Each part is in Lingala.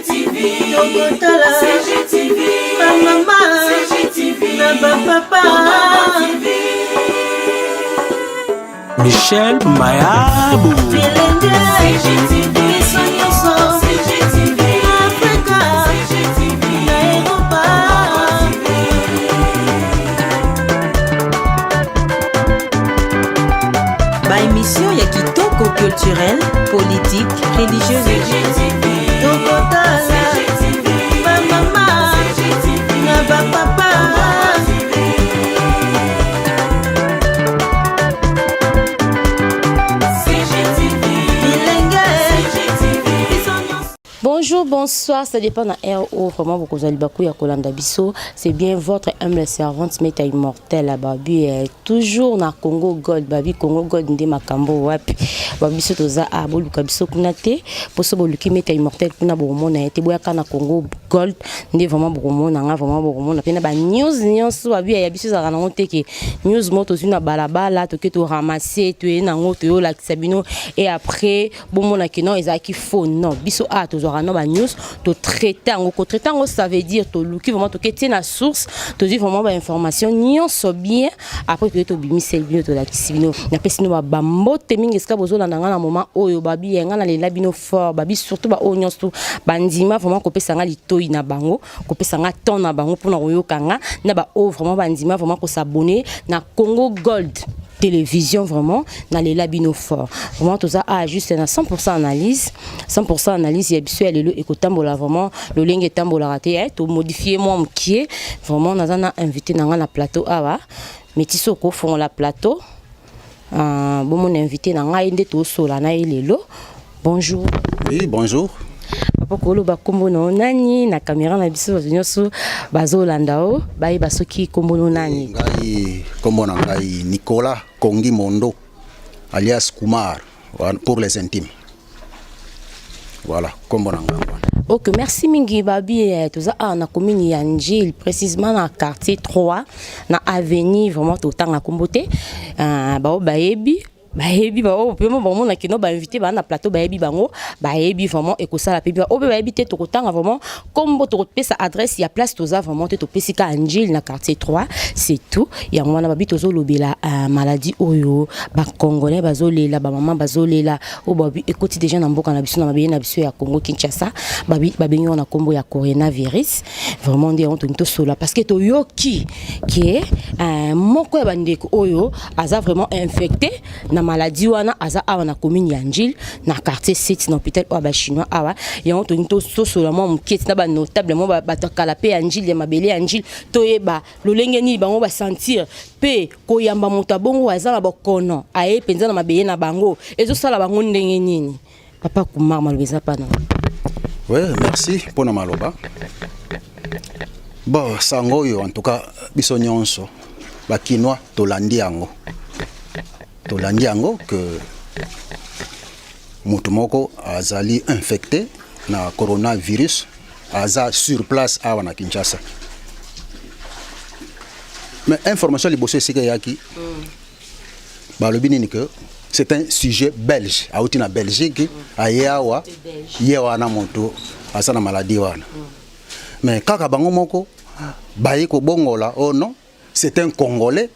Tokotala bamama na bapapa. Michel Mayabu. Bilenge biso nyonso Afrika na Eropa. Ba émission ya kitoko, culturelle, politique, religieuse. Tokotala bamama na bapapa. Bilenge biso nyonso. Bonjour, bonsoir, ça dépend de RO, vraiment, vous allez beaucoup ya kolanda biso. C'est bien votre humble servante, Meta Immortel, babi, toujours na Congo Gold, babi Congo Gold nde makambo wapi. Babi biso toza a boluka biso kuna te, poso boluki Meta Immortel kuna bomona ete boyaka na Congo Gold nde vraiment bokomona nga, vraiment bokomona pe na ba news nyonso babi ya biso ezalaka nango te ke news moko tozwi na balabala, toke toramasser, toye nango, toyolakisa bino et après bomona ke non, ezalaki faux. Non, biso awa tozwaka no banews, totraite yango. Kotraite yango, ça veut dire toluki vraiment, toke tie na source, tozwi vraiment bainformation nyonso bien, après toye tobimiseli bino, tolakisi bino. Napesi bino bambote mingi esika bozolanda nga na moment oyo. Babi nga nalela bino fort, babi surtout baoyo nyonso bandima vraiment kopesa nga litoi na bango, kopesa nga temps na bango mpona koyoka nga, na baoyo vraiment bandima vraiment kos'abonner na Congo Gold Télévision. Vraiment nalela bino fort. Vraiment toza a juste na 100% analyse, 100% analyse ya biso ya lelo ekotambola vraiment lolenge etambolaka te, tomodifie mwa mokie. Vraiment naza na invité na nga na plateau awa, meti soki ofongola plateau, bomona invité na ngai nde tosola na ye lelo. Bonjour. Oui, bonjour. Papa, koloba nkombo na yo nani na caméra na biso, bato nyonso bazolanda o bayeba soki nkombo no nani. Ngai, nkombo na ngai Nicolas Kongi Mondo, alias Kumar pour les intimes. Voilà, nkombo na ngai wana. Ok, merci mingi. Babi toza awa na commune ya Njili, précisément na quartier 3, na avenue, vraiment totanga nkombo te, bao bayebi, bayebi bao mpe bamona kino bainvité baa na plateau, bayebi bango, bayebi vraiment ekosala mpe oyo mpe bayebi te. Tokotanga vraiment kombo, tokopesa adresse ya place toza vraiment te, topesi ka Njili na quartier 3, c'est tout. Yango wana babi tozolobela maladie oyo bacongolais bazolela, bamama bazolela, oyo babi ekoti déjà na mboka na biso, na mabele na biso ya Congo Kinshasa. Babi babengi wana nkombo ya coronavirus. Vraiment nde yango tolingi tosola, parce que toyoki ke moko ya bandeko oyo aza vraiment infecté na maladie wana aza awa na commune ya Njili, na quartier 7, na hôpital oyo ya bachinois awa. Yango tolingi tosola mwa moke na banotable mwa bato ya kala mpe ya Njili, ya mabele ya Njili, toyeba lolenge nini bango basentir mpe koyamba moto abongo aza na bokono aye mpenza na mabele na bango, ezosala bango ndenge nini. Papa Kumar, maloba eza pana. Oui, merci mpona maloba. Bon, sango oyo, en tout cas biso nyonso bakinois tolandi yango, tolandi yango que moto moko azali infecté na coronavirus, aza sur place awa na Kinshasa. Mais information liboso esika eyaki, balobi nini? Que c'est un sujet belge, auti na Belgique, aye awa, ye wana moto aza na maladie wana. Mais kaka bango moko baye kobongola: oh non, c'est un Congolais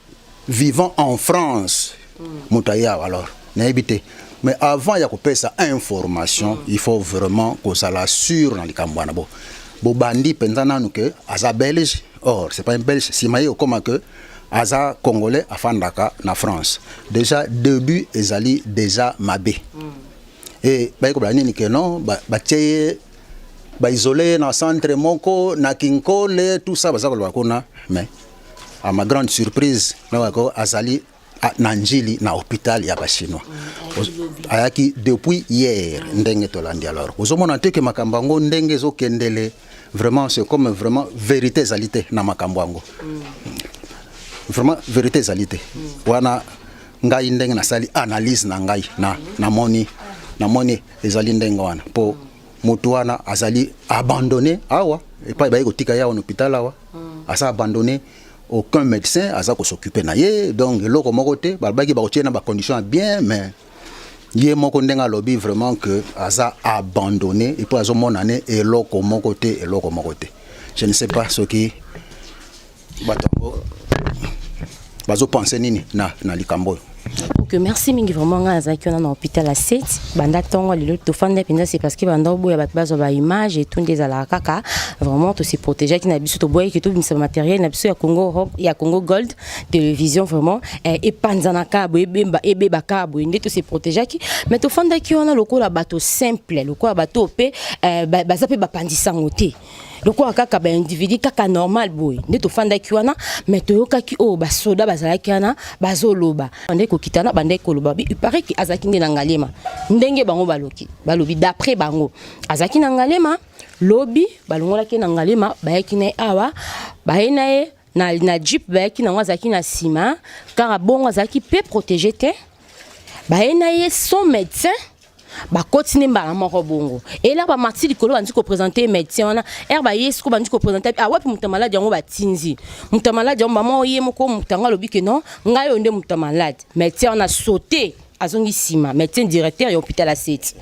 vivant en France moto aye awa. Alors nayebi te, mais avant ya kopesa information, il faut vraiment kozala sûr na likambo wana. Bo bobandi mpenza nanu ke aza belge, or c'est pas un Belge. Nsima ye okóma ke aza Congolais afandaka na France. Déjà début ezali déjà mabe. E baye kobala nini? Ke non, batie ye, baisole ye na centre moko na Kinkole, tout ça baza koloba kuna. Mais à ma grande surprise, nabako azali na Njili, na hôpital ya bachinois, ayaki depuis hier ndenge tolandi. Alors ozomona te ke makambo yango ndenge ezokendele, vraiment c'est comme vraiment vérité ezali te na makambo yango, vraiment vérité ezali te wana. Ngai ndenge nasali analyse na ngai, na namoni ezali ndenge wana, mpo moto wana azali abandonné awa epai baye kotika ye awa na hôpital awa, aza abandonné, aucun médecin aza kos'occuper na ye. Donc eloko moko te. Balobaki bakotie na bacondition ya bien, mais Ye moko ndenge alobi vraiment que aza abandonné et puis azomona ne eloko moko te, eloko moko te. Je ne sais pas soki bato yango bazopense nini na likambo oyo. Ok, merci mingi vraiment. Nga nazalaki wana na hôpital ya 7 banda ntongo lelo, tofanda mpenza. C'est parce que banda oboya bato bazwa baimage etu nde ezalaka kaka. Vraiment tose protégeaki na biso, toboyaki tobimisa bamatériel na biso ya Congo, ya Congo Gold Télévision. Vraiment epanzanaka boye, ebemba, ebebaka boye nde tose protégeaki. Mais tofandaki wana lokola bato simple, lokola bato mpe baza mpe bapandisango te, lokola kaka baindividu kaka normal boye nde tofandaki wana. Mais toyokaki oyo basoda bazalaki wana bazoloba, bandeki kokitana, bandeki koloba. Il paraît que azalaki nde na Ngaliema. Ndenge bango baloki, balobi d'après bango azalaki na Ngaliema. Lobi balongolaki na Ngaliema, bayaki na ye awa, baye na ye na jeep, bayaki nango, azalaki na nsima kaka bongo, azalaki mpe protégé te. Baye na ye son médecin, bakoti nde mbala moko bongo. Ela bamati likolo, bandi koprésente médecin wana. Ere baye siko, bandi koprésente awapi moto ya maladi yango. Batinzi moto ya maladi yango, bama ye moko moto yango alobi ke non, ngai oyo nde moto ya maladi. Médecin wana saute, azongi nsima, médecin directeur ya hôpital ya 7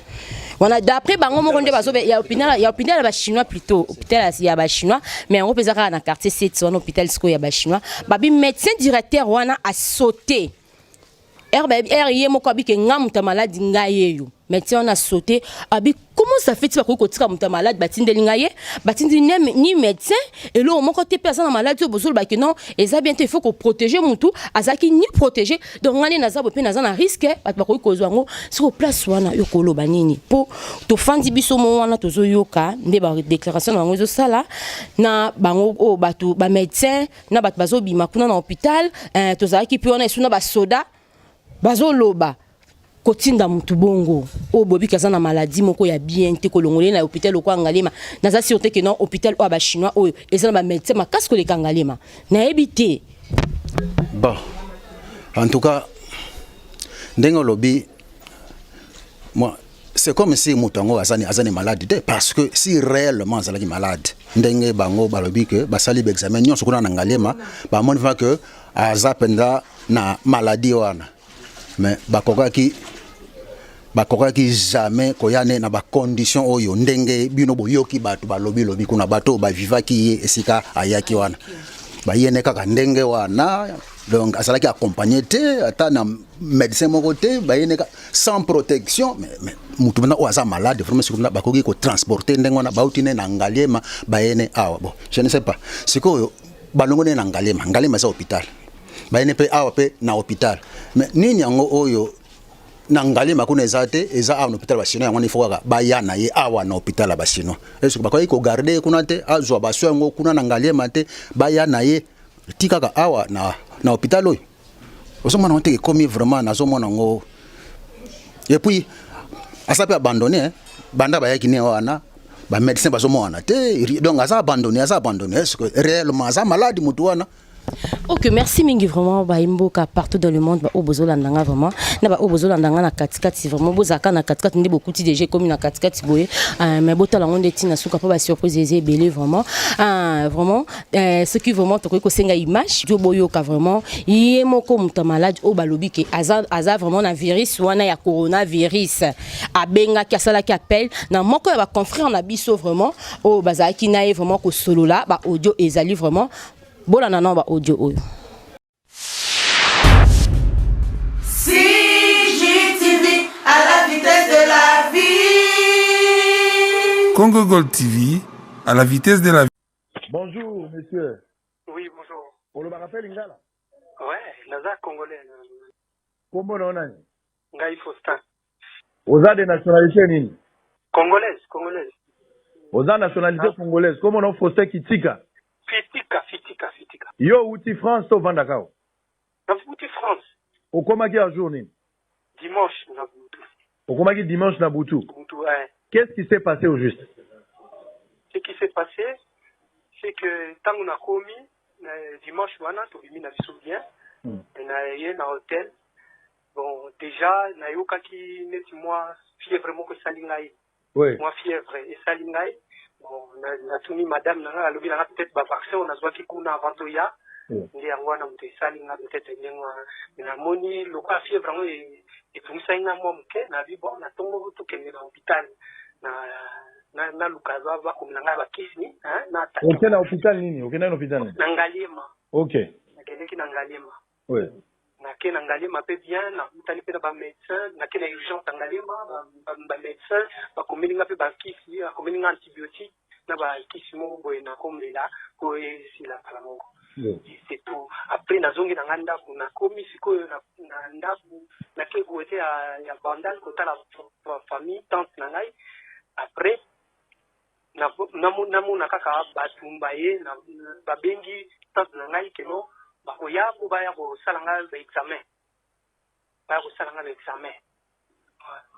wana, d'après bango moko nde bazo ya hôpital ya bachinois, plutôt hôpital ya bachinois, mais yango mpe eza kaka na quartier 7 wana. Hôpital sikoyo ya bachinois, babi médecin directeur wana asaute. Ere ye moko abike: nga moto ya maladi, ngai yeyo. Médecin wana sauté, abi comment ça fait ti bakoki kotika moto ya maladi? Batindeli ngai ye, batindeli ni médecin, eloko moko te, mpe aza na maladi oyo bozolobaki non, eza bien te, il faut koprotéger mutu. Azalaki ni protégé. Donc ngai nde naza boye mpe naza na risque, bato bakoki kozwa yango. Siko place wana yo koloba nini? Mpo tofandi biso mo wana, tozoyoka nde badéclaration na bango ezosala na bango oyo bato bamédecin na bato bazobima kuna na hôpital. Tozalaki mpe wana esu na basoda bazoloba kotinda mutu bongo oyo bobiki aza na maladie moko ya bien te, kolongola ye na hôpital lokola Ngaliema. Naza sûr te ke non, hôpital oyo ya bachinois oyo eza na bamédecin makasi koleka Ngaliema, nayebi te. Bon, en tout cas, ndenge olobi, moi c'est comme si moto yango aza ni malade te, parce que si réellement azalaki malade, ndenge bango balobi ke basali baexamen nyonso kuna na Ngaliema, bamoni vraiment ke aza mpenza na maladie wana, mais bakokaki jamais koya ne na bacondition oyo ndenge bino boyoki bato balobi lobi kuna. Bato oyo bavivaki ye esika ayaki wana, baye ne kaka ndenge wana. Donc azalaki accompagné te, ata na médecin moko te. Baye ne sans protection. Mais mutu mpena oyo aza malade vraiment, sikoyo bakoki kotransporte ndenge wana? Bauti ne na Ngaliema, baye ne awa. Bon, je ne sais pas. Sikoyo balongo ne na Ngaliema, Ngaliema eza hôpital, baye ne mpe awa mpe na hôpital. Mais nini yango oyo na Ngaliema kuna eza te, eza awa na hôpital bachinois? Yango wana ifo kaka baya na ye awa na hôpital ya bachinois. Est-ce bakoki kogarde ye kuna te, azwa basoins yango kuna na Ngaliema te, baya na ye ti kaka awa na hôpital oyo? Ozomona ngo te, ekomi vraiment, nazomona ngo. Et puis aza mpe abandonné, hein. Banda bayaki ne wana, bamédecin bazomona te. Donc aza abandonné, aza abandonné. Est ce que réellement aza malade, motu wana? Ok, merci mingi vraiment. Bayimboka partout dans le monde, baoyo bozolanda nga vraiment, na baoyo bozolanda nga na katikati, vraiment bozalaka na katikati nde bokuti déjà ekomi na katikati boye, mais botala yango nde ntina suka, mpo basurprise eza ebele vraiment. Vraiment, soki vraiment tokoki kosenga image dio, boyoka vraiment ye moko moto ya maladi oyo balobi ke aza vraiment na virus wana ya coronavirus. Abengaki, asalaki appel na moko ya baconfrère na biso vraiment oyo bazalaki na ye, vraiment kosolola. Baaudio ezali vraiment, bolanda nao baaudio oyo. CGTV à la vitesse de la vie. Congo Gold TV à la vitesse de la vie. Bonjour, monsieur. Oui, bonjour. Olobaka mpe lingala? Ouais, naza congolais. Kombo na yo nani? Ngai Faustin. Oza de nationalité nini? Congolaise, congolaise. Oza nationalité Ah. congolaise. Kombo na yo Faustin Kitika? Fitika, Fitika, Fitika. Yo outi France to ovandaka awa? Nafuti France. Okomaki ya jour nini? Dimanche na butu. Okomaki dimanche na butu? Butu, ouais. Qu'est-ce qui s'est passé au juste? Ce qui s'est passé, c'est que ntango nakomi na dimanche wana, tobimi na biso bien. Na ye na hôtel. Bon, déjà nayokaki neti mwa fièvre moko esali ngai. Mwa fièvre esali ngai. Bon, natuni madame na ngai, alobi nanga peut-être bavaccin oyo nazwaki kuna avant toya. Nde yango wana moto esali nga peut-être ndenge wana. Mais namoni lokola fièvre yango etungisaki nga mwa moke, nabi bon, na tongo tokende na hôpital na naluka bakomela ngai bakisi, na Oke na hôpital nini? Okendaki na hôpital nini? Na Ngaliema. Nakendeki na Ngaliema. Nake na Ngaliema mpe bien, nakutani mpe na bamédecin. Nake na urgence ya Ngaliema, bamédecin bakomeli nga mpe bakisi, bakomeli nga antibiotique na bakisi moko boye nakomela po esila mbala moko. C'est tout. Après nazongi na nga ndako, nakomi sikoyo na ndako, nake côté ya Bandal kotala famille, tante na ngai. Après namona kaka bato baye, babengi tante na ngai keno bakoya po baya kosala nga baexamen, baya kosala nga baexamen.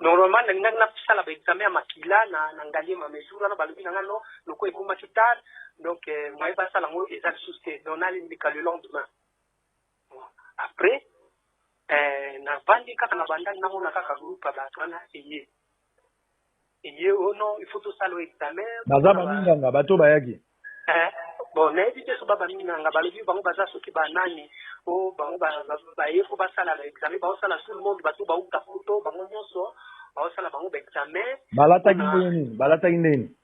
Normalement nalingaki nasala baexamen ya makila na Ngaliema, mais jour wana balobi na nga no, loko ekomaki tard, donc moye basala yango eza lisusu te, donc naleka le lendemain. Après navandi kaka na Bandal, namona kaka groupe ya bato wana eye eye: "Oh non, il faut tosala examen." Baza baminganga, bato bayaki? Bon, nayebi te so ba baminganga. Balobi bango baza soki banani o bango baye po basala baexamen, baosala tout le monde, bato bauta poto, bango nyonso baosala bango baexamen. Balataki ndenge nini? Balataki ndenge nini?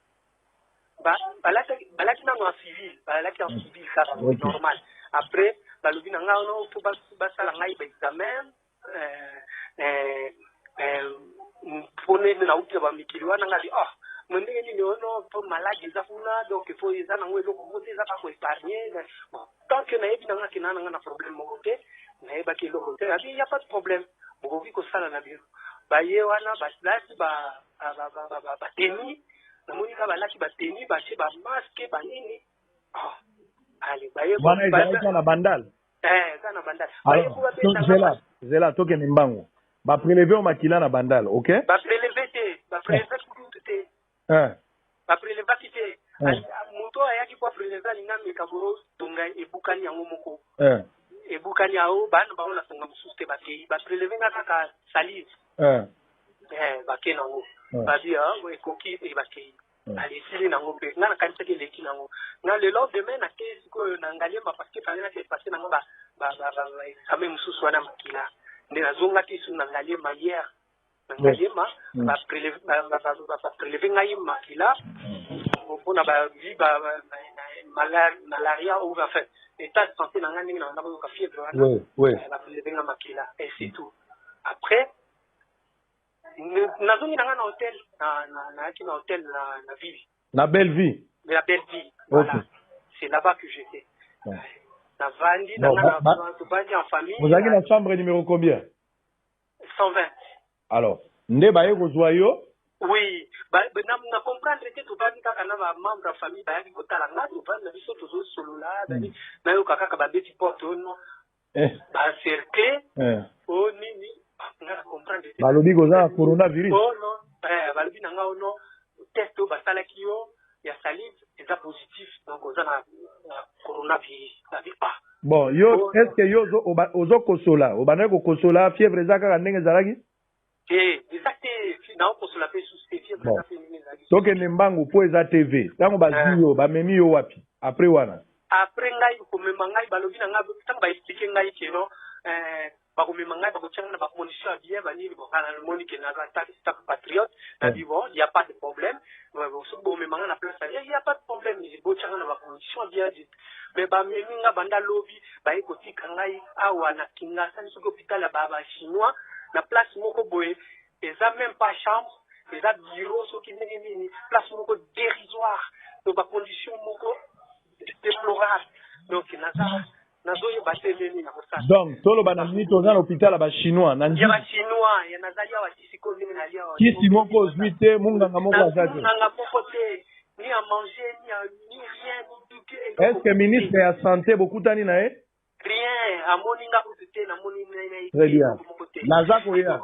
Balaki nano en civil, balaki en civil kaka normal. Après balobi na ngai ono po basala ngai baexamen mpo nene nauti na bamikili wana. Ngai ah, mo ndenge nini ono mpo maladi eza kuna, donc po eza nango eloko moko te, eza kaka koépargne. Bon, tant que nayebi na nga ke naa na nga na problème moko te, nayebaki eloko te, abi ya pas de problème, bokoki kosala na bino. Baye wana balati bateni, namoni kaka balati bateni, batie bamasque, banini. Ale baye. Wana ezalaki na Bandal? Eza na Bandal. Zela, zela, tokende mbangu. Baprélever o makila na Bandal, ok? Baprélever te, baprélever kutu te. Baprélevaki te. Moto ayaki po aprélever, alinga meka tonga ebukani yango moko, ebukani ao bana bango na tonga mosusu te. Bakei baprélever nga kaka salive, bake nango, babi ekoki, bakei. Ale esili nango mpe nga nakanisaki eleki nango. Nga le lendemain nake sikoyo na Ngaliema parce que fallait nake passe nango baexamen mosusu wana makila. Nde nazongaki su na Ngaliema hier. Na Ngaliema baprélever ngai makila mpona bavi malaria ou enfin état de santé na ngai, ndenge na banda koyoka fièvre wana. Baprélever nga makila et c'est tout. Après nazongi na nga na hôtel, nayaki na hôtel na ville. Na Belle Vie? La Belle Vie, voilà. C'est là-bas que j'étais. Navandi na nga, tovandi en famille. Ozalaki na chambre numéro combien? 120. Alors nde baye kozwa yo? Oui, na comprendre te. Tovandi kaka na bamembre ya famille bayaki kotala nga, tovandi na biso, tozosolola, nayoka kaka babeti porte ono, bacercle o nini, nga na comprendre te. Balobi koza na coronavirus? Oh non, balobi na nga ono test oyo basalaki yo ya salive eza positif, donc oza na coronavirus. Babi ah. Bon, yo, est ce que yo ozokosola, obandaki kokosola, fièvre eza kaka ndenge ezalaki? Te, eza te, naokosola mpe susu te, fièvre eza mpe ndenge ezalaki. Tokende mbangu mpo eza TV. Ntango bazwi yo, bamemi yo wapi après wana? Après ngai komema ngai, balobi na ngai, ntango baexpliquer ngai keno bakomema ngai, bakotia ngai na bacondition ya bien, banini. Bon, ngai namoni ke naza tant patriote, nabi bon, y a pas de problème, soki bomema ngai na place ya bien, y a pas de problème, botia ngai na bacondition ya bien. Mais bamemi nga banda lobi, baye kotika ngai awa na Kingasani, soki hôpital ya bachinois, na place moko boye, eza même pas chambre, eza bureau soki ndenge nini, place moko dérisoire, donc bacondition moko déplorable. Donc naza nazoyeba te ndenge na kosala. Donc toloba na minute oza na hôpital ya bachinois na Ya bachinois ya nazali awa ti sikoyo ndenge nali awa. Kisi moko ozwi te, munganga moko aza te? Munganga moko te, ni à manger, ni rien, ni tout. Est ce que ministre ya santé bokutani na ye? Rien, amoni nga kutu te, namoni na ye. Très bien, naza koya,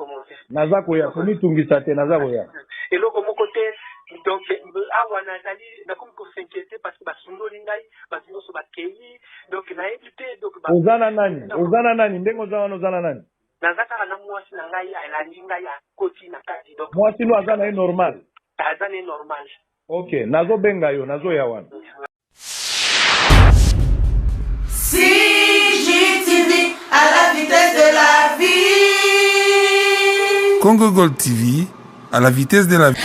naza koya, komitungisa te, naza koya. Eloko moko te. Donc awa nazali, nakomi kos'inquiéter parce que basundoli ngai, bato nyonso bakei, donc nayebi te. Donc Oza na nani? Oza na nani? Ndenge oza wana, oza na nani? Naza kaka na mwasi na ngai, alandi ngai, akoti na kati, donc. Mwasi no aza na ye normal? Aza ne normal. Ok, nazobenga yo, nazoya wana. Si. Congo Gold TV, à la vitesse de la vie.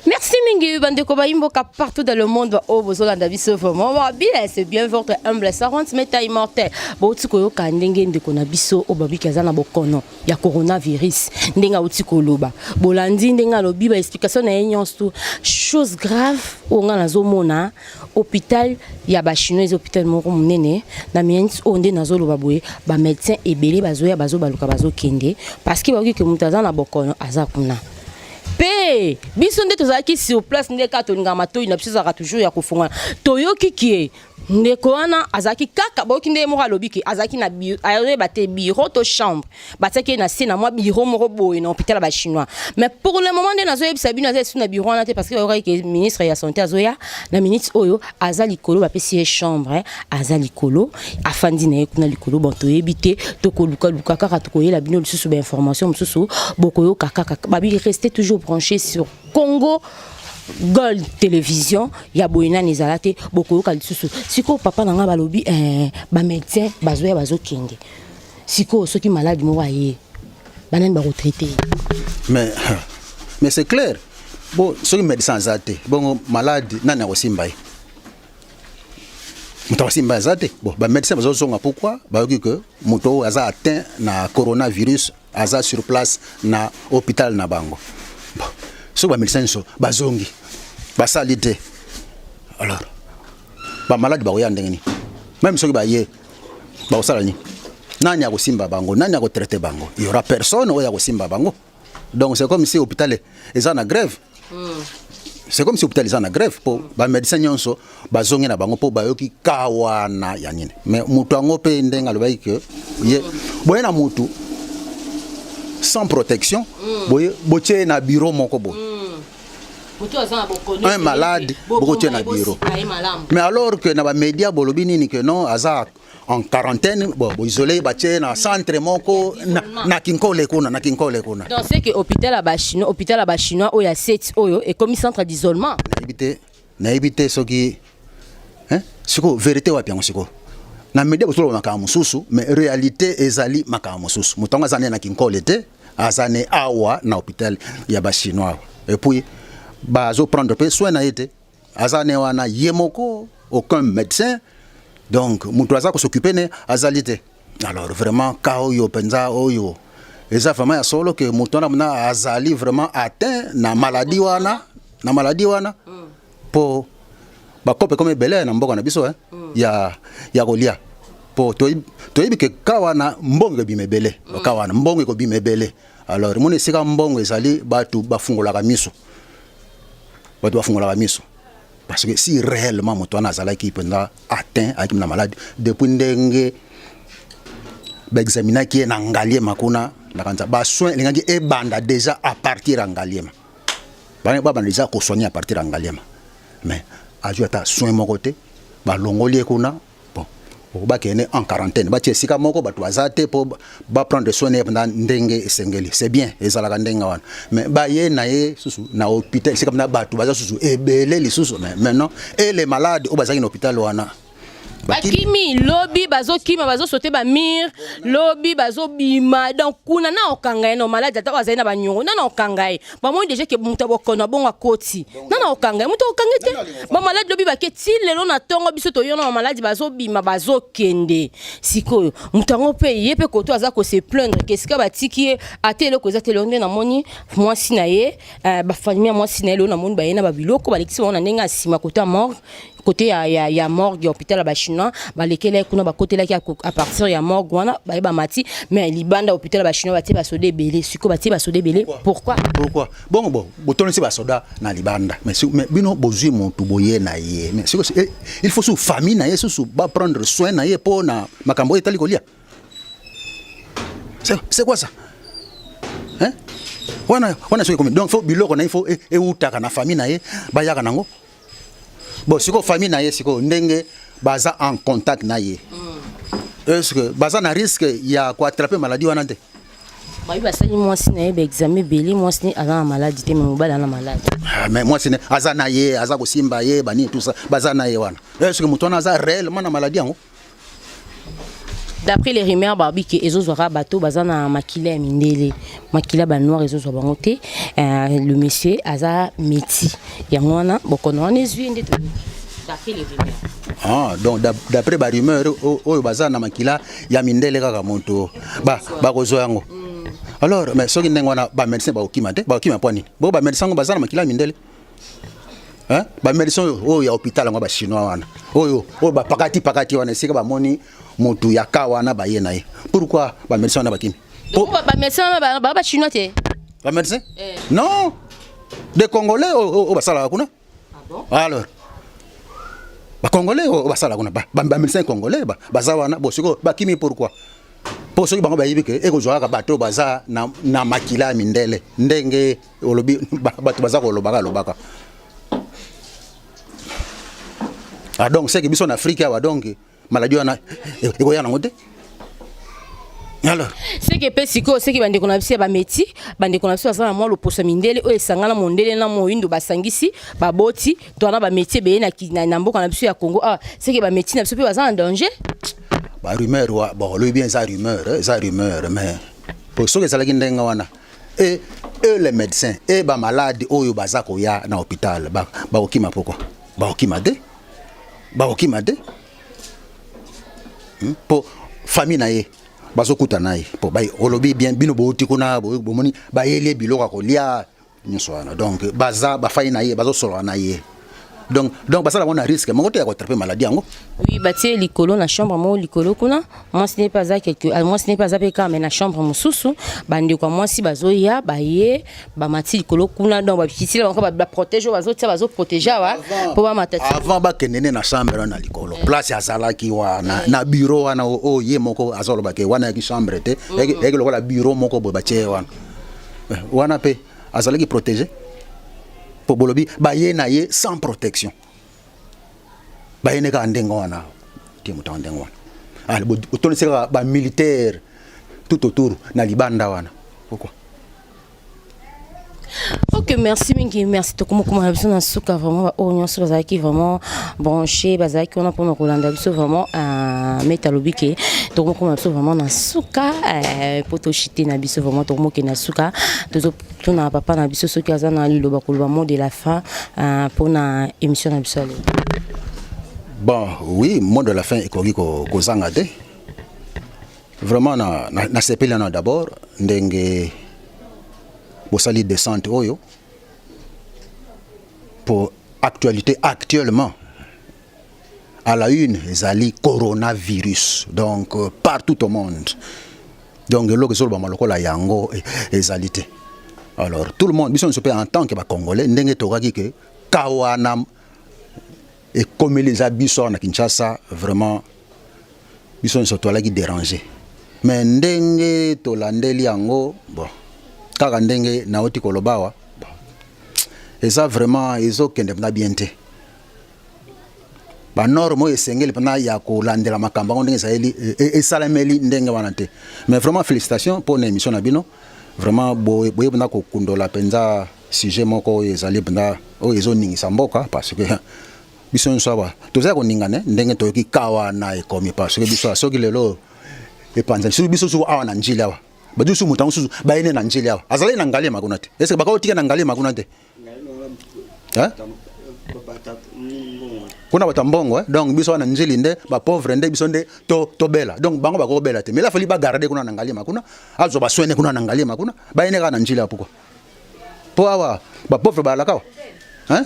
Merci mingi bandeko bayimboka partout dans le monde oyo bozolanda biso vraiment bien. C'est bien votre humble servante Meta Immortel. Bouti koyoka ndenge ndeko na biso oyo babiki aza na bokono ya coronavirus, ndenge auti koloba. Bolandi ndenge alobi, ba explication na ye nyonso. Chose grave oyo nga nazomona, hôpital ya Bachinois eza hôpital moko monene na minute oyo. Nde nazoloba boye, bamédecin ebele bazoya, bazobaluka, bazokende parce que bayoki ke moto aza na bokono aza kuna. Mpe biso nde tozalaki sur place, nde kaka tolingaka matoi na biso ezalaka toujours ya kofungwana. Toyoki ke ndeko wana azalaki kaka, boyoki nde moko alobi ke azalaki na, azoyeba te bureau to chambre, batiaki ye na se na mwa bureau moko boye na hôpital ya Bachinois. Mais pour le moment nde nazoyebisa bino, aza esu na bureau wana te parce que bayokaki ke ministre ya Santé azoya na minute oyo. Aza likolo, bapesi ye chambre, aza likolo, afandi na ye kuna likolo. Bon, toyebi te, tokolukaluka kaka, tokoyela bino lisusu bainformation mosusu, bokoyoka kaka. Babi restez toujours branché sur Congo Gold Télévision ya boye. Nani ezala te, bokoyoka lisusu. Sikoyo papa na nga, balobi bamédecin bazoya, bazokende. Sikoyo soki malade moko aye, banani bakotraite ye? Mais c'est clair. Bon, soki médecin aza te, bongo malade nani akosimba ye? Moto akosimba aza te. Bon, bamédecin bazozonga. Pourquoi? Bayoki ke moto oyo aza atteint na coronavirus aza sur place na hôpital na bango. Bon, soki bamédecin nyonso bazongi, basali te, alors bamalade bakoya ndenge nini? Même soki baye, bakosala nini? Nani akosimba bango? Nani akotraite bango? Il y aura personne oyo akosimba bango. Donc c'est comme si hôpital eza na grève. C'est comme si hôpital eza na grève mpo bamédecin nyonso bazongi na bango mpo bayoki ka wana ya nini. Mais moto yango mpe, ndenge alobaki ke ye boye na motu sans protection, boye botie ye na bureau moko boye, un malade bokotie na bureau, mais alors que na bamédia bolobi nini? Que non, aza en quarantaine. Bon, boisole, batie na centre moko na Kinkole kuna, na Kinkole kuna. Donc c'est que hôpital ya Bachinois, hôpital ya Bachinois oyo ya 7 oyo ekomi centre d'isolement. Nayebi te, nayebi te soki, hein? Sikoyo vérité wapi yango? Sikoyo na média bozoloba makambo mosusu, mais réalité ezali makambo mosusu. Moto yango aza ne na Kinkole te, aza ne awa na hôpital ya Bachinois awa. Et puis bazoprendre mpe soin na ye te. Aza ne wana ye moko, aucun médecin. Donc moto aza kos'occuper ne azali te. Alors vraiment, cas oyo mpenza oyo eza vraiment ya solo ke moto wana mona azali vraiment atteint na maladie wana, na maladie wana, mpo bakope komi ebele na mboka na biso, eh, ya kolia, mpo toyebi ke ka wana mbongo ekobima ebele. Ka wana mbongo ekobima ebele. Alors moni esika mbongo ezali, bato bafungolaka miso, bato bafungolaka miso. Parce que si réellement moto wana azalaki mpenza atteint, ayaki na maladie, depuis ndenge baexaminaki ye na Ngaliema kuna, nakanisa basoin elingaki ebanda déjà à partir ya Ngaliema. Babanda déjà kosoigner à partir ya Ngaliema, mais azwi ata soin moko te. Balongoli ye kuna. Bon, bakende en quarantaine, batie esika moko bato baza te mpo baprendre soin na ye mpenza ndenge esengeli. C'est bien, ezalaka ndenge wana. Mais baye na ye susu na hôpital, esika mpenza bato baza susu ebele lisusu. Mais maintenant, et les malades oyo bazalaki na hôpital wana? Bakimi lobi, bazokima, bazosote bamire lobi, bazobima. Donc kuna na okanga ye na malade, ata oyo azali na banyongo, nana okanga ye? Bamoni déjà ke moto ya bokono abongo akoti, nana okanga ye? Moto okanga te. Bamalade lobi bake ti lelo na ntongo, biso toyona bamaladi bazobima, bazokende. Sikoyo moto yango mpe ye mpe koto aza kose plaindre ke esika batiki ye, ata eloko eza te. Lelo nde namoni mwasi na ye, bafamille ya mwasi na ye, lelo namoni baye na babiloko, balekisi bango na ndenge ya nsima, kote ya morgue, côté ya morgue ya hôpital ya Bachinois. Balekela ye kuna, bakotelaki à partir ya morgue wana, baye bamati. Mais libanda hôpital ya Bachinois batie basoda ebele. Sikoyo batie basoda ebele, pourquoi? Pourquoi bongo? Bo botonisi basoda na libanda, mais bino bozwi motu boye na ye. Mais sikoyo il faut su famille na ye susu baprendre soin na ye mpo na makambo oyo etali kolia. C'est quoi ça, hein? Wana wana soki ekomi, donc faut biloko na ye faut eutaka na famille na ye, bayaka nango. Bon, sikoyo famille na ye, sikoyo ndenge baza en contact na ye, est ce que baza na risque ya koattraper maladie wana te? Bayi basali mwasi na ye baexamen ebele, mwasi ne aza na maladie te, mais mobali aza na maladie. Ah, mais mwasi ne aza na ye, aza kosimba ye, banini, tout ça, baza na ye wana. Est ce que moto wana aza réellement na maladie yango? D'après les rumeurs, balobi ke ezozwaka bato baza na makila ya mindele, makila ba noir ezozwa bango te. Le monsieur aza métis, yango wana bokono wana ezwi nde toyoki d'après les rumeurs. Ah, donc d'après ba rumeur, oyo baza na makila ya mindele kaka moto bakozwa yango. Alors, mais soki ndenge wana, bamédecin bakokima te. Bakokima mpo nini? Bo bamédecin yango baza na makila ya mindele, hein? Bamédecin oyo ya hôpital yango, bachinois wana oyo bapakati pakati wana, esika bamoni motu ya ka wana, baye na ye. Pourquoi bamédecin wana bakimi? Donc bamédecin wana baa bachinois te? Bamédecin, non, des Congolais oyo basalaka kuna. Alors bacongolais oyo basalaka kuna, bamédecin congolais baza wana. Bo sikoyo bakimi pourquoi? Mpo soki bango bayebi ke ekozwa kaka bato oyo baza na makila ya mindele, ndenge olobi, bato baza kolobaka lobaka. Ah, donc c'est que biso na Afrique awa, donc maladie wana ekoya nango te alors. Seke mpe sikoyo, seke bandeko na biso ya bamétis, bandeko na biso baza na mwa loposo ya mindele oyo esangana, mondele na moyindo basangisi, baboti to wana bamétis ebeye na mboka na biso ya Congo awa, seke bamétis na biso mpe baza na danger. Barumeur wa, bon, olobi bien, eza rumeur, eza rumeur. Mais po soki ezalaki ndenge wana, et les médecins et bamalade oyo baza koya na hôpital bakokima. Pourquoi bakokima te? Bakokima te Po famille na ye bazokuta na ye, po olobi bien, bino bouti kuna, bomoni bayeli ye biloko ya kolia nyonso wana. Donc baza bafai na ye, bazosolola na ye, donc basala ngo na risque moko te ya koattraper maladie yango. Oui, batie likolo na chambre moko likolo kuna. Mwasi ne mpe aza quelque, ah, mwasi ne mpe aza mpe kaka, mais na chambre mosusu bandeko ya mwasi bazoya, baye bamati likolo kuna. Donc bakitila bango, baprotège oyo bazotia, bazoprotège awa mpo bamata ti. Avant bakende nde na chambre wana na likolo, place azalaki wana na bureau wana, oyo ye moko azoloba ke wana yaki chambre te, yaki lokola bureau moko boye batie ye wana. Wana mpe azalaki protégé? Po bolobi baye na ye sans protection, baye ne kaka ndenge wana tie moto yango ndenge wana. Ale botondisi kaka bamilitaire tout autour na libanda wana, pourquoi? Ok, merci mingi, merci. Tokomokoma na biso na suka. Vraiment, baoyo nyonso bazalaki vraiment branché, bazalaki wana mpona kolanda biso vraiment, maître alobi ke tokomokoma na biso vraiment na suka mpo toshite na biso. Vraiment, tokomokende na suka. Tozotuna papa na biso soki aza na liloba koloba, mot de la fin mpona émission na biso ya lelo. Bon, oui, mot de la fin ekoki kozanga te. Vraiment nasepeli na d'abord ndenge bosali descente oyo pour actualité. Actuellement, à la une ezali coronavirus, donc partout au monde. Donc eloko ezolobama lokola yango ezali te. Alors tout le monde, biso nyonso mpe en tant que bacongolais, ndenge tokaki ke ka wana ekomeli eza biso awa na Kinshasa, vraiment biso nyonso toalaki déranger. Mais ndenge tolandeli yango, bon, kaka ndenge nauti koloba awa, bon, eza vraiment ezokende mpenza bien te. Banorme oyo esengeli mpena ya kolandela makambo yango ndenge ezaleli, esalemeli ndenge wana te. Mais vraiment félicitation mpo na émission na bino. Vraiment boye mpena kokundola mpenza sujet moko oyo ezali mpenza oyo ezoningisa mboka, parce que biso nyonso awa toza ya koningana ndenge toyoki ka wana ekomi, parce que biso soki lelo epanzani, soki biso suku awa na Njili awa, badi susu moto yango susu bayene na Njili awa, azalaki na Ngaliema kuna te. Est ce que bakaotika na Ngaliema kuna te, hein? Kuna bato ya mbongo, eh? Donc biso wana Njili nde bapauvre, nde biso nde tobela. Donc bango bakobela te, mais il fallait bagarde kuna na Ngaliema kuna, azwa basoins kuna na Ngaliema kuna. Bayene kaka na Njili awa pourquoi? Mpo awa bapauvre bazalaka awa, hein?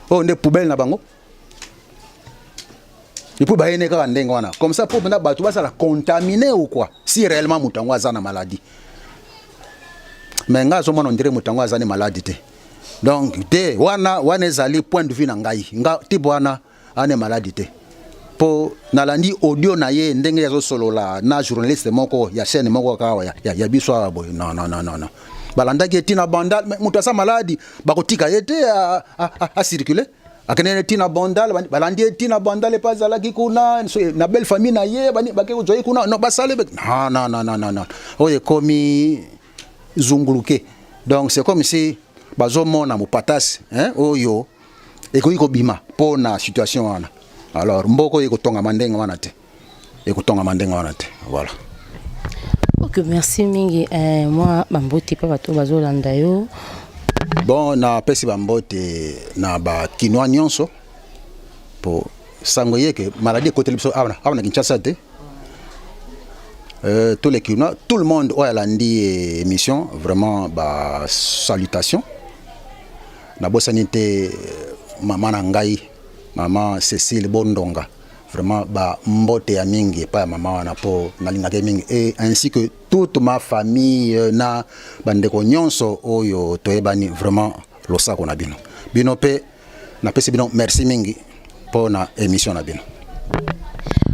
Oyo nde poubelle na bango. Et puis bayene kaka ndenge wana comme ça mpo mpenza bato bazala contaminé ou quoi, si réellement moto yango aza na maladie. Mais ngai azomona ondire moto yango aza ni malade te. Donc te, wana wana ezali point de vue na ngai. Nga type wana ane malade te, mpo nalandi audio na ye ndenge azosolola na journaliste moko ya chaîne moko kaka awa ya biso awa boye. Non, non, non, non, non, balandaki ye ntina Bandal. Mais moto aza malade, bakotika ye te acircule. Akende ntina Bandal, balandi ye ntina Bandal epe azalaki kuna na belle famille na ye, bake kozwa ye kuna. Non, basale non, non, non, non, non, non, oyo ekomi zunguluke. Donc c'est comme si bazomona mopatasi, hein, oyo ekoki kobima mpo na situation wana. Alors mboka oyo ekotongama ndenge wana te. Ekotongama ndenge wana te. Voilà. Ok, merci mingi. Mwa bambote mpe bato bazolanda yo. Bon, napesi bambote na bakinois nyonso, po sango ye ke maladie ekoteli biso awa awa na Kinshasa te. Tous les Kinois, tout le monde oyo alandi émission, vraiment ba salutation. Nabosani te mama na ngai, mama Cécile Bondonga, vraiment ba mbote ya mingi epai ya mama wana, mpo nalingaka ye mingi, et ainsi que toute ma famille na bandeko nyonso oyo toyebani. Vraiment losako na bino. Bino mpe napesi bino merci mingi mpo na émission na bino.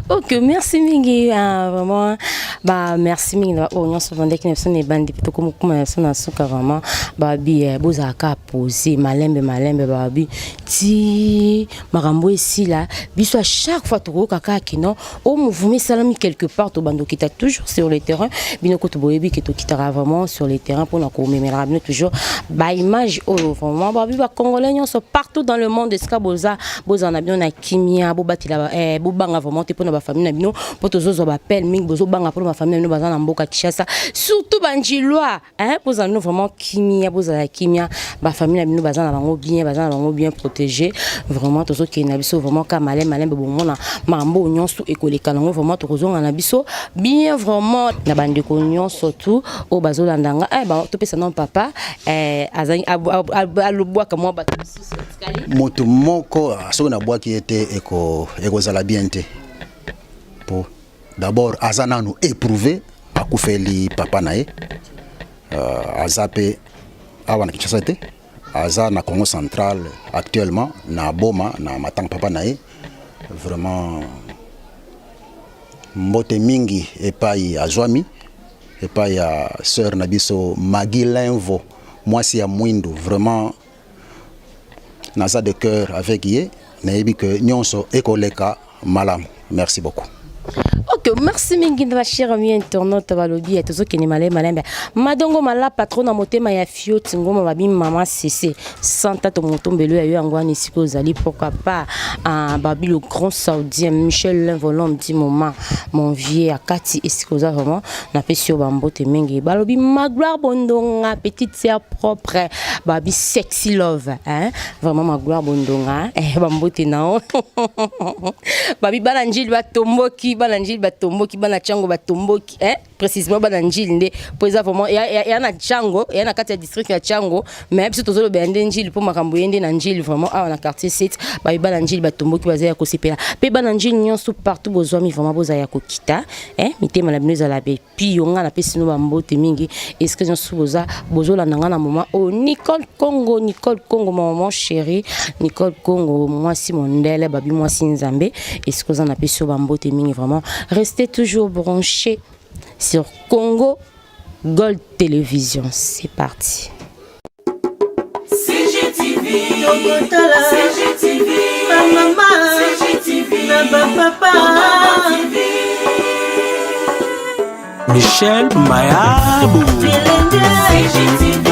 Ok, merci mingi, vraiment ba merci mingi na oyo nyonso vandaki na biso na ebandi mpe tokomokoma na biso na suka. Vraiment babi bozalaka pose malembe malembe, babi ti makambo esila biso. À chaque fois tokoyoka kaka kino o mouvement esalami quelque part, tobanda okita toujours sur le terrain. Bino kutu boyebi ke tokitaka vraiment sur le terrain mpona komemelaka bino toujours baimage oyo. Vraiment babi bacongolais nyonso partout dans le monde, esika boza, bozala na bino na kimia, bobatela bobanga vraiment te mpona bafamille na bino, mpo tozozwa baappel mingi, bozobanga mpona bafamille na bino baza na mboka Kinshasa, surtout banjilois, hein. Bozala bino vraiment kimia, bozala kimia, bafamille na bino baza na bango bien, baza na bango bien protégé. Vraiment tozokende na biso vraiment ka malembe malembe, bomona makambo oyo nyonso ekoleka nango. Vraiment tokozonga na biso bien. Vraiment na bandeko nyonso tu oyo bazolanda nga, topesa nano papa azali alobwaka mwa bato mosusu batikali. Moto moko soki nabwaki ye te, ekozala bien te, po d'abord aza nanu éprouvé, akufeli papa na ye. Aza mpe awa na Kinshasa te, aza na Congo Central actuellement, na Boma, na matanga papa na ye. Vraiment mbote mingi epai azwami, epai ya sœur na biso Magi Linvo, mwasi ya mwindu. Vraiment naza de cœur avec ye, nayebi ke nyonso ekoleka malamu. Merci beaucoup. Ok, merci mingi na bachers amis internaute. Balobi tozokende malembe malembe. Madongo mala patron na motema ya Fioti Ngoma, babi mama Cc santa to motombelo ya yo yango wana esika ozali. Pourquoi pas babi le grand saoudien Michel Linvolhomme dit moment, mon vieux akati esika oza. Vraiment napesi yo bambote mingi. Balobi Magloire Bondonga, petite sœur propre, babi sexy love, hein? Vraiment Magloire Bondonga, bambote nao. Babi bana Njili batomboki, bana Njili batomboki, bana Ntiango batomboki, hein? Précisément bana Njili nde, mpo eza vraiment ya na Ntiango, ya na kati ya district ya Ntiango, mais biso tozolobela nde Njili, mpo makambo ye nde na Njili. Vraiment awa na quartier 7, babi bana Njili batomboki, baza ya kosepela. Mpe bana Njili nyonso partout bozwami, vraiment bozala ya kokita, eh? Mitema na bino ezala pio. Nga napesi bino bambote mingi esika nyonso boza, bozolanda nga na moment oyo. Nicole Congo, Nicole Congo, ma maman chérie Nicole Congo, mwasi mondele, babi mwasi Nzambe, esika oza, napesi yo bambote mingi. Vraiment restez toujours branché sur Congo Gold Télévision. C'est parti. CGTV, CGTV, bamama, CGTV, na bapapa, TV. Michel Mayabou. CGTV.